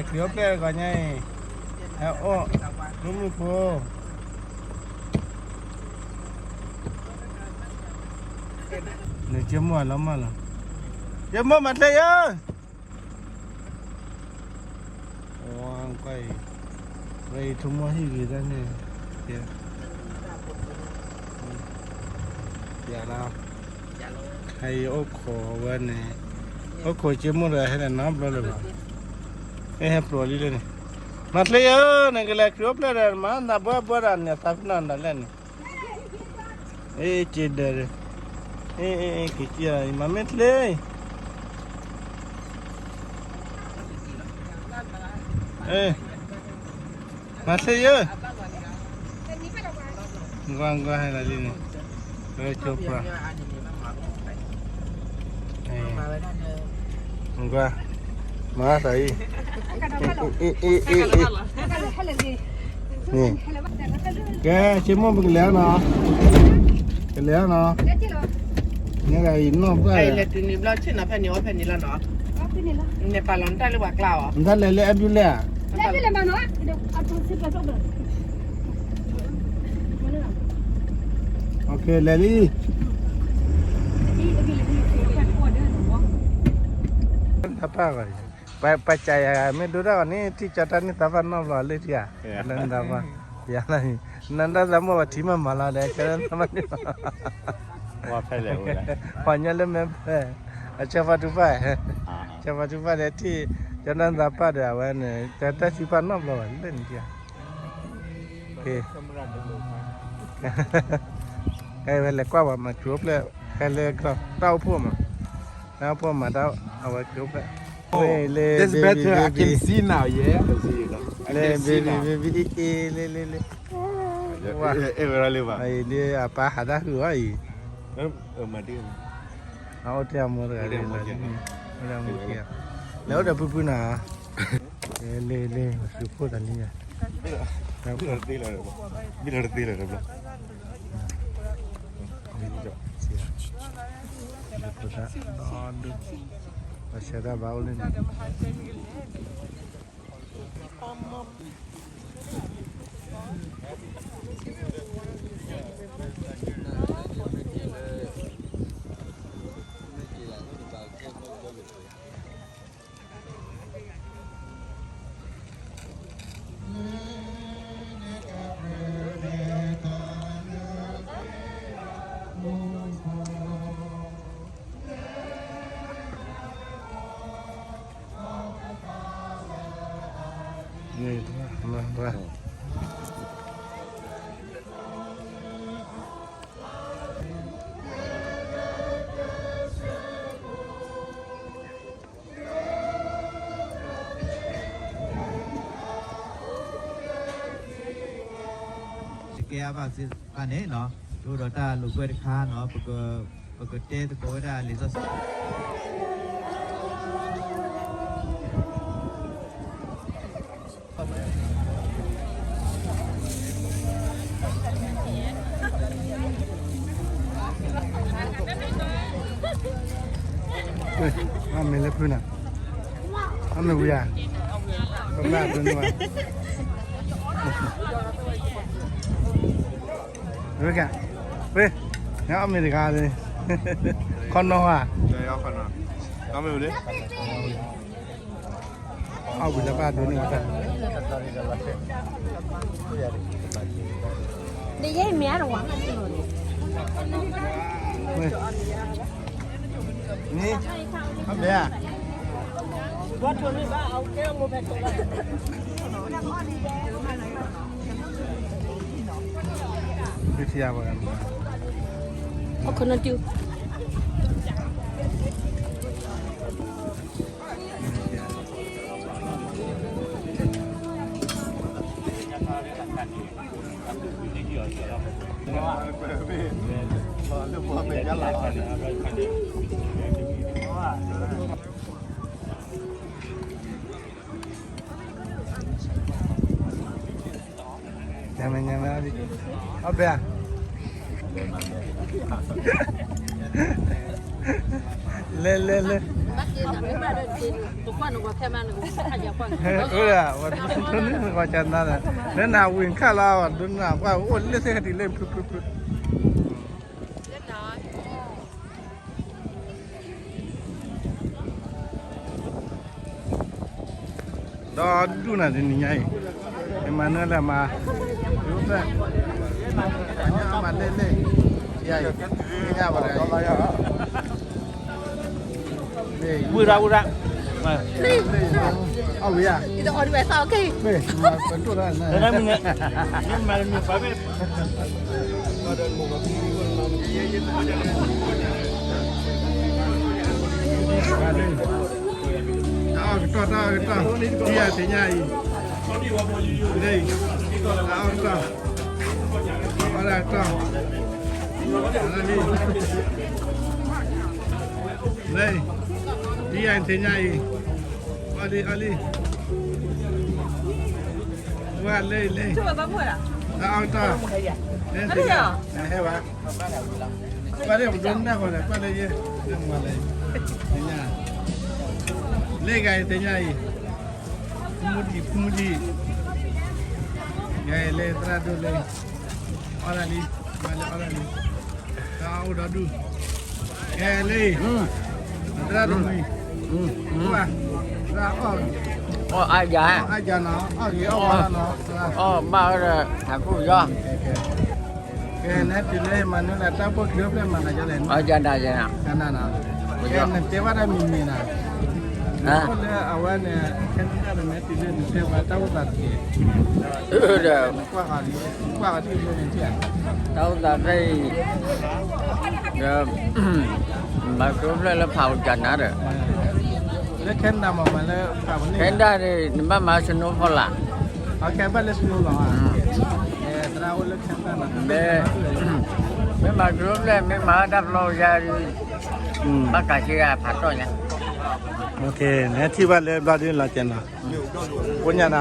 ခရံာ်အိၣ်ဖျဲၣ်တဂီၤညါအံၤ, ဟဲအိၣ်မုာ်မုာ်ဖိ, နက့မိၣ်အလီၤမၢ်လီၤ, က့မိၣ်မၤချ့ယၢ်, ဝါကွၢ်အံၤ, ဝဲအံၤထူမိၣ်ဟံၣ်ဂ့ၤတၢ်န့ၣ်, ယၤလီၤ, ဟဲအံၤအိၣ်ခိးဝဲန့ၣ်, အိၣ်ခိးက့မိၣ်ဒီးဟဲလၢနီတဘျီလၢၤဘၣ်, မ့ၢ်ဟဲပျိးလံလၢန့ၣ်, မၤချ့ယၢ်, နကလဲၤခရံာ်အိၣ်ဖျဲၣ်ဒီး မၤနသးဘှီဘှီဒီးန့ၣ် သးပ့ၤနီၣ်ဒၣ်လဲၣ်န့ၣ် အ့ က့ဒၢး, အ့ အ့ က့က့အံၤ မၤမ့ၢ်ချ့, မၤချ့ယၢ်, ကွၢ်ကွၢ်ဟဲလီၤလံန့ၣ်, ဝဲကၠိပှၤ ကွၢ်, မၤသးအံၤ, အ့ အ့ အ့ အ့ အ့ န့ၣ်, ကဲ က့မိၣ်ပကလဲၤနီၤ, ကလဲၤနီၤ, နဂၤအံၤနီၢ်ပှၢ်, လဲၤတုၤန့ၣ်ဘျီဆ့ၣ်နီၤ ဖဲန့ၣ်အီၣ်ဖဲန့ၣ်လီၤနီၤ, နပာ်လီၤနတၢ်လၢပှၤကျါအီၤ, နတၢ်လဲၤလၢအဲၣ်ဘျုးလဲၣ်ဧါ, လဲၤလံ, ပၢ်, ပှၤကးယၤမ့ၢ်ဒိတၢ်ဂီၤန့ၣ် ထံၣ်ကၠီတၢ်န့ၢ်သးပှၢ်နီတဘျီလၢထံဧါ, နသးပှၢ်, ယၤလၢ, နတၢ်သးမိၢ်ပှၤထံမၤမၤလီၤဒီး ကၠီတၢ်သးပှၢ်န့ၣ်, ပှၤညီလၢမဲာ်ဖျၢၣ်, အဆၢဖးထူဖၣ်, ဆၢဖးထူဖၣ်ဒီးထံၣ်, ကၠီတၢ်သးပှၢ်ဒီးအဝဲန့ၣ် ကၠီတၢ်သးပှၢ်နီတဘျီဘၣ်လၢန့ၣ်ထံဧါ ကဲဝဲလဲၤကွၢ်ဝဲမၤခရံာ်အိၣ်ဖျဲၣ်, ဟဲလၢတၢ်အိၣ်ဖှိၣ်မး, တၢ်အိၣ်ဖှိၣ်မၤတၢ်အဝဲခရံာ်အိၣ်ဖျဲၣ်, ဝဲလၢ baby baby, လၢ baby baby အ့ၣ်လ့လ့လ့, ဝါ, အံၤဒ်အပၢ်ဟးတၢ်ဟုၣ်အီၤအံၤ, အအိၣ်တ့ၢ်အမိၢ်တဂၤလံ, အိၣ်တ့ၢ်အမိၢ်ခံဂၤ, လဲၤအိၣ်ဒီးဖုဖုနၤ, လ့လ့ ပှၤသုးခိၣ်တၢ်လံ, ဘၣ်တသ့လၢၤတဘျီ, ပှၤဆှၢတၢ်ဘၣ်အိၣ်လၢန့ၣ် ကဲအဘၣ်စ့ၢ်ကီးန့ၣ်နီၤ, ဒ်ဒီးတၢ်လိာ်ကွဲတခါနီၤ, ပကတဲသကိးဝဲဒၣ်လံာ်စီဆှံ အမ့ၢ်လၢဖုနၤ, အမ့ၢ်ဝံၤဧါ, ပဘၣ်ဒိးန့ၢ်ဘၣ်, ဝဲက, ဝဲ, နအမ့ၢ်တဂၤလံ, ခီနီၤဧါ, အဝံၤလၢဘၣ်ဒိးန့ၢ်ဘၣ်တၢ် ဒီးယဲအံၤမ့ၢ်အါတဝၤ, မ့ၢ်, အမ့ၢ်ဧါ, ဒုတိယဘၣ်, အခီနီၤတုၤ ညါမဲာ်ညါမဲာ်, အဘဲဧါ, လဲၤလဲၤလဲၤ, အိၣ်ဒၣ် ဝဲဒိးန့ၢ်နဂီၢ်ကနါဒီး နနၢ်ဝံၤခါလီၤ ဝဲဒိးနၢ်ကွၢ်အိၣ်လၢသ့ၣ်ခါတံၢ်လၢဖုဖုဖု ဒီဒူၣ်နၤတနံၤညါအံၤ မၤနၢၤလၢမၤ ဒူၣ်ဖျၢၣ် မၤလဲၣ်လဲၣ် ယၤအံၤ ညါဘၣ်တဂၤအံၤ ဝံၤရၣ်ဝံၤရၣ် အဝံၤဧါ မ့ၢ်ပတိၢ်တၢ်န့ၣ် တၢ်အီၣ်ကတီၢ် တၢ်အီၣ်ကတီၢ် ဒ်ယၤသ့ၣ်ညါအံၤ လၢအံၤ တၢ်အီၣ်ကတီၢ် အီၣ်ဒၣ်ကတီၢ် လၢအံၤ ဒ်ယၤသ့ၣ်ညါအံၤ အီၣ်လံ အီၣ်လံ ဝဲလၢအံၤလၢအံၤ တၢ်အီၣ်ကတီၢ် လၢသ့ၣ်ညါ ဟဲဘၣ် ကွၢ်လၢပဒိးနၢ်ဃီဒီး ကွၢ်လၢယဲ လၢမၤလၢ သ့ၣ်ညါ လၢဂၤအံၤသ့ၣ်ညါအံၤ ဖုမူဒံး ဖုမူဒံး ဂၤအံၤလၢသရၣ်ဒိၣ်လၢ အီၣ်ဒၣ်လံ မၤလၢအီၣ်ဒၣ်လံ တၢ်အီၣ်အိၣ်ဒီဒူၣ် ဂၤအံၤလၢ သရၣ်ဒိၣ်မံၤ ကွၢ် သရၣ်အီၣ် အီၣ်အါယၤ အီၣ်အါယၤနီၤ အီၣ်ဂ့ၤအီၣ်ဝါနီၤ အီၣ်ဘၣ်ဝဲဒီး ဟးကူၣ်ယီၤ ကဲ နဟဲတုၤလၢမၤနၢၤလၢ တၢ်ပိာ်ကျိၤဖျဲၣ်မၤနၤယါလဲၣ် အီၣ်ယၤနၤယၤနၤ ကနၤနီၤ ကဲ နတဲဘၣ်တၢ်မံၤမံၤနီၤ အိၣ်လၢအဝဲန့ၣ် ခဲနဒၣ်ဒီး နဟဲတုၤလၢနတဲဘၣ်တၢ်အိၣ်သးတက့ၢ် ဒီး ကွၢ်ဃီၤဒ် ကွၢ်ဃီၤဒ်န့ၣ်ထံၣ်ဧါ တၢ်အိၣ်သးဖဲအံၤ ဒီး မၤကျိၤဖျဲၣ်လၢဖးအိၣ်ယၤနၤဒီး လၢခဲနဒၣ်မ့ၢ်မၤလၢဖးပူၤန့ၣ် ခဲနဒၣ်န့ၣ် နဘၣ်မၤ snow ဖီလာ် အခဲဘၣ်လၢ snow လီၤ သရၣ်အိၣ်လၢခဲနဒၣ်နီၤ မ့ၢ် မ့ၢ်မၤကျိၤဖျဲၣ် မ့ၢ်မၤတၢ်ဖျီယၤဒီး ဘၣ်ကးဆ့ကၤဖးထီၣ်ညါ နဟဲထံၣ်ဘၣ်လၢဘျီဒ်လီၤကဲနီၤ ကိညါနီၤ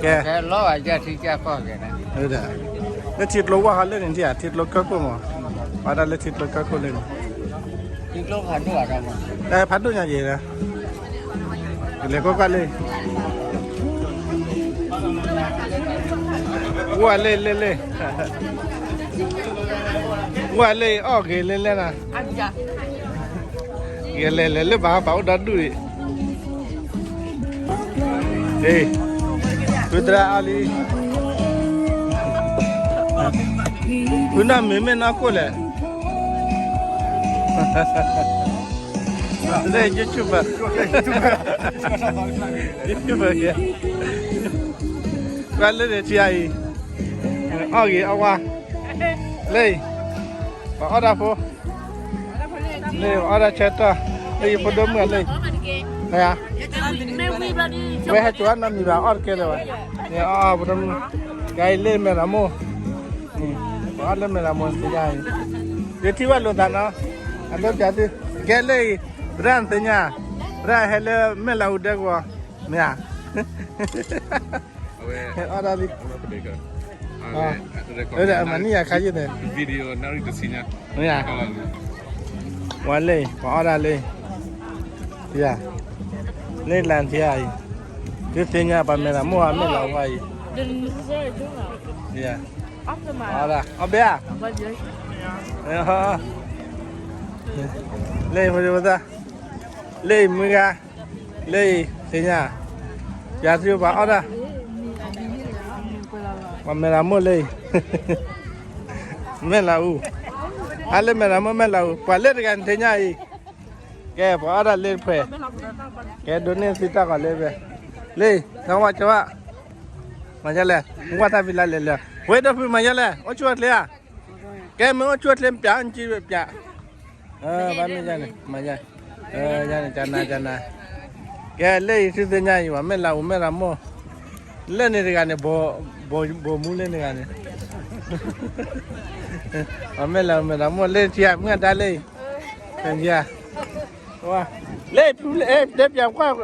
ကဲ လၢထံကျိဝၢ်ဟီလၢန့ၣ်ထံၣ်ဧါ ထံကျိကၢၢ်ခိၣ်မး ပှၤဒၣ်လၢထံကျိကၢၢ်ခိၣ်လၢန့ၣ် ဖးဒိၣ်ညါယဲၢ် ကလဲၤကွၢ်ကွၢ်လၢ ဝဲလၢ လၢ လၢ ဝဲလၢအီၣ်ဂ့ၤလၢလဲၣ်နၤ ဂ့ၤလဲၤလဲၤလၢဘၣ်ဘၣ်အိၣ်ဒီဒူၣ်အံၤ ဖုသရၣ်အီၣ်လံ ဖုနီၢ်မ့ၢ်မ့ၢ်နီၢ်ခိၣ်လဲၣ် လၢ YouTube ဘၣ် YouTube ဘၣ် ကွၢ်လၢန့ၣ်ထံအံၤ အီၣ်ဂ့ၤအီၣ်ဝါ လၢအံၤ ပှၤအီၣ်တၢ်ဖိ လၢအီၣ်တၢ်ဆၢကတီၢ် လၢယဖိဒိၣ်မုၣ်အလၢအံၤ ဝဲဟဲစိာ်အနီတမံၤဘၣ် အီၣ်တကဲလၢၤဘၣ် န့ၣ်အီၣ်အီၣ်ဖိဒိၣ်မုၣ် ကဲအံၤလၢမဲာ်ရမိၢ် ပှၤအီၣ်လၢမဲာ်ရမိၢ်သ့ၣ်ညါအံၤ ယထံၣ်ဘၣ်လိာ်သးနီၤ အဒိပျးသု ကဲလၢအံၤ သရၣ်နသ့ၣ်ညါ သရၣ်ဟဲလၢမဲာ်လးအူဒဲကဝီၤ မ့ၢ်ဧါ အီၣ်တၢ်လံ မၤန့ၢ်ယၤခါယုၢ်န့ၣ် မ့ၢ်ဧါ ပှၤလၢ ပှၤအီၣ်တၢ်လၢ ယၤ လၢလၢ်ထံအံၤ သုသ့ၣ်ညါပှၤမဲာ်လးမိၢ်အမဲာ်လးဝါအံၤ ယၤ အီၣ်တၢ် အီၣ်ဘဲဧါ လၢ လၢ လၢအံၤမုၢ်ဂၤ လၢအံၤသ့ၣ်ညါ ပျးသုပှၤအီၣ်တၢ် ပှၤမဲာ်လးမိၢ်လၢအံၤ မဲာ်လးအူ အါလၢမဲာ်လးမိၢ်မဲာ်လးအူ ပှၤလၢတဂၤနသ့ၣ်ညါအံၤ ကဲပှၤအီၣ်တၢ်လၢတဖှဲး ကဲဒိးန့ၢ်သုတၢ်ဂီၤလၢဖဲ လၢ နဝဲကဝဲ မၤယါလဲၣ် နကွၢ်တၢ်ဖံလါလဲၣ်လဲၣ် ဝဲဒီးဖုမၤယါလဲၣ် အိၣ်ဆူၣ်အိၣ်ချ့ဧါ ကဲမ့ၢ်အိၣ်ဆူၣ်အိၣ်ချ့ပျး နကံပျး ဘၣ်မ့ၢ်ယါန့ၣ် မၤယါ ယါန့ၣ် ကနၤကနၤ ကဲလၢအံၤသုသ့ၣ်ညါအံၤ ပှၤမဲာ်လးအူမဲာ်လးမိၢ် လၢန့ၣ်တဂၤန့ၣ် ဘိၣ်မူလၢန့ၣ်တဂၤန့ၣ် ပှၤမဲာ်လးအူမဲာ်လးမိၢ်လၢထံဧါ မုၢ်အဒါလၢအံၤ တနံၤဧါ လၢဖုလၢတဲပျးကွၢ်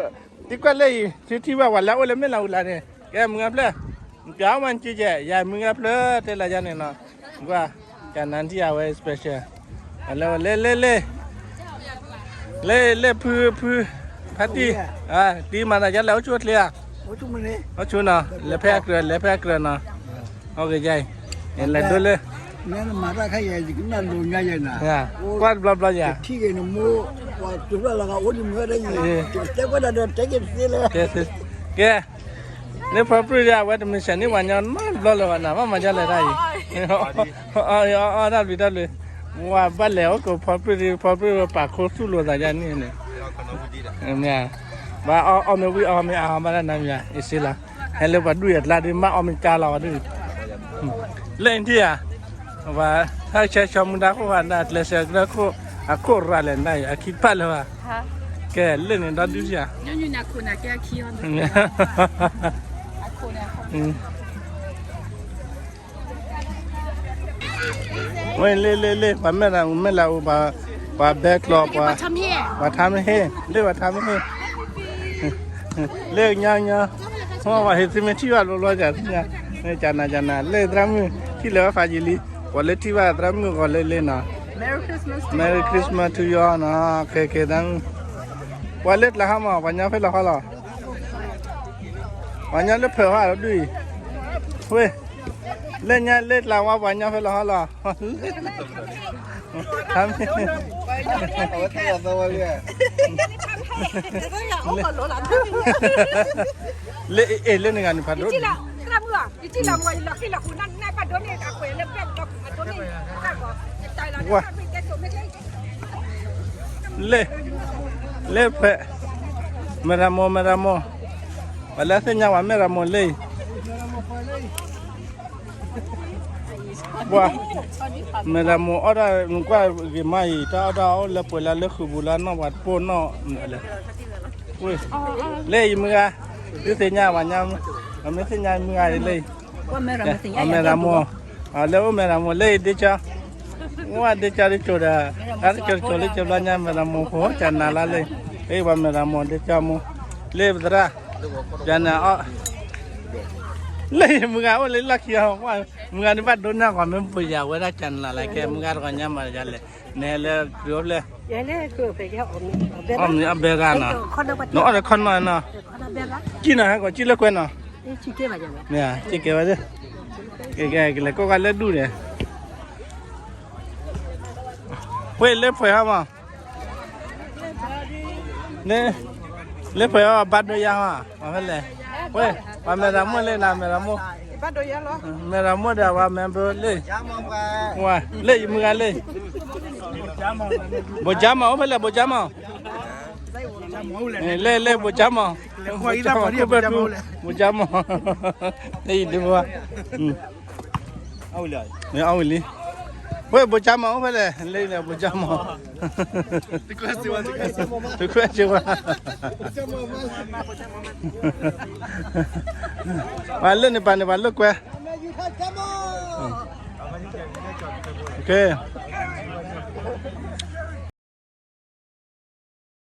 သံကွၢ်လၢအံၤ သုထံၣ်ဘၣ်ပှၤလၢအအိၣ်လၢမဲာ်လးအူလၢန့ၣ် ကဲမုၢ်ဂၤဖျၢၣ် ပျးအီၣ်မးနကံကဲ ယၤမုၢ်ဂၤဖျၢၣ်တဲလၢယါန့ၣ်နီၤ ကွၢ် ကနၤထံၣ်အဝဲ special လၢ လၢ လၢ လၢ လၢဖု ဖု ဖဲတံၢ်, တံၢ်မၤသးဒ်လဲၣ် အိၣ်ဆူၣ်အိၣ်ချ့ဧါ, အိၣ်ဆူၣ်နီၤ, လဲၤဖဲအကြၢး လဲၤဖဲအကြၢးနီၤ, အိၣ်ကယဲၢ်အံၤ, လဲၤဒိလၢ ကွၢ်တဘျီဘျီယၤ, ကဲ, န့ၣ်ဖီပြံၢ်ဒၣ်အဝဲတမ့ၢ်ဆဲးန့ၢ်ပှၤညီနီတဘျီလၢၤဘၣ်နီၤ, ဘၣ်မၤဒ်လဲၣ်တၢ်အံၤ, အီၣ်တၢ်ဘျုးတၢ်ဘျုး, ဝၤဘၣ်လဲၤအိၣ်ကိးဖီပြံၢ်ဒ် ဖီပြံၢ်ပာ်ခူသူၣ်လိာ်သးယါန့ၣ်န့ၣ်, မ့ၢ်, ဘၣ်အီၣ်မ့ၢ်ဝံၣ်အီမ့ၢ်အါဘၣ်ဒၣ်နၤမ့ၢ်ဧါ, အ့ၣ်စ့လီၤ, ဟဲလၢပှၤဒူၣ်ယၤကျါဒ်မ့ၢ်အီၣ်မ့ၢ်ကါလီၤဝဲဒၣ်, လၢနထံၣ်ဧါ, ပှၤဟဲဆှၢဆီမူဒါခိၣ်ဃာ်ဒၣ် ကျဲးစၢးကရၢခိၣ်, အခိၣ်ရၤလဲၣ်နၤအံၤ အခံပာ်လၢၤဘၣ်, ကဲလၢန့ၣ်ဒီဒုစၢ် ဝဲလ့လ့လ့ ပှၤမဲၢ်လၢအူ ပှၤဘဲကျီၤ, ပှၤထါမ့ၢ်ဟ့ၣ်, လ့ပှၤထါမ့ၢ်ဟ့ၣ်, လ့ကညီညီ, ပှၤဟ့ၣ်သုမ့ၢ်ထံၣ်ဘၣ်ဘျီဘျီ ကနၤကနၤ လ့သရၣ်မုၣ်ထံၣ်လၢၤဘၣ်ဖးယံာ်လံ, ပှၤလၢထံၣ်ဘၣ်သရၣ်မုၣ်ဂီၤလ့လ့နီၤ, Merry Christmas to you all နီၤ, ခဲခဲသရၣ်မုၣ်, ပှၤလၢကျါဟီမး ပှၤညီဖဲလဲၣ်ဟီလီၤ, ပှၤညီလၢဖၢးဟီဒုၣ်အံၤ, ဝဲ, လၢညါလၢကျါဝါ ပှၤညီဖဲလဲၣ်ဟီလီၤ, ထါမ့ၢ် လၢ, အ့ၣ်လၢနဂၤန့ၣ်ဖးဒိၣ်, ဝဲ, လ့, လ့ဖဲ, မဲၢ်ရမိၢ် မဲၢ်ရမိၢ်, ပှၤလၢသ့ၣ်ညါဝဲမဲၢ်ရမိၢ်လ့အံၤ ပှၤ, မဲၢ်ရမိၢ်အီၣ်တၢ်နကွၢ်ဂ့ၤမးအံၤ တၢ်အီၣ်တၢ်အီၣ်လၢပှဲၤလၢလၢဃုာ်ပူၤလၢနီၢ်ပှၤတပိၢ်နီၢ်လဲၣ်, လၢယမုၢ်ဂၤ, သုသ့ၣ်ညါပှၤညါ, အမ့ၢ်သ့ၣ်ညါမုၢ်ဂၤလၢအံၤ, အမဲၢ်ရမိၢ်, လၢအိၣ်မဲၢ်ရမိၢ်လၢအံၤဒ့ကၠီ, ဝဲဒ့ကၠီတကိၤဒီး, တၢ်တကိၤတကိၤလၢကၠီဘျီညါမဲၢ်ရမိၢ်ဖိကနၤလၢလၢအံၤ, ပှၤမဲၢ်ရမိၢ်ဒ့ကၠီမိၢ်, လၢပသရၣ်, ပနၤအီၣ် လၢယမုၢ်ဂၤအိၣ်လၢလီၢ်ခံအီၤ, မုၢ်ဂၤန့ၣ်ဘၣ်ဒိနၢ်ကွၢ်မ့ၢ်ပယၤဝဲဒၣ်ကနၤလၢ်ကဲ မုၢ်ဂၤတဂီၤညါမၤယၤလဲၣ်, နဟဲလၢခရံာ်အိၣ်ဖျဲၣ်, အီၣ်မ့ၢ်အဘဲရၣ်နီၤ, နအီၣ်ဒီးခီနီၤနီၤ, ကံၣ်နီၤဟဲကီးကံၣ်လၢကွဲနီၤ, ကံၣ်ကဲဝဲ, ကဲကဲကလဲၤကိးဂၤလၢဒူၣ်န့ၣ် ဝဲလၢပှဲၤဟီမး, လၢပှဲၤဟီဘၣ်ဒိယါဟီ, ပှၤဖဲလဲၣ်, ဝဲ, ပှၤမဲၢ်ရမိၢ်လၢနၤ မဲၢ်ရမိၢ်, မဲၢ်ရမိၢ်ဒီးပှၤမဲၢ်ဘၢလၢ, ဝဲ, လၢယမုၢ်ဂၤလၢ, ဘိးကၠါမး အိၣ်ဖဲလဲၣ် ဘိးကၠါမး, လၢလၢဘိးကၠါမး, ဘိးကၠါမး, လၢယဒိဘၣ် မ့ၢ်အီၣ်ဝံၤလံ, ဝဲ ဘိးကၠါမး အိၣ်ဖဲလဲၣ်, လၢန့ၣ် ဘိးကၠါမး, တခွဲစ့ဝါ, ပှၤလၢန့ၣ်ပာ်န့ၣ် ပှၤလၢကွဲ, ကဲ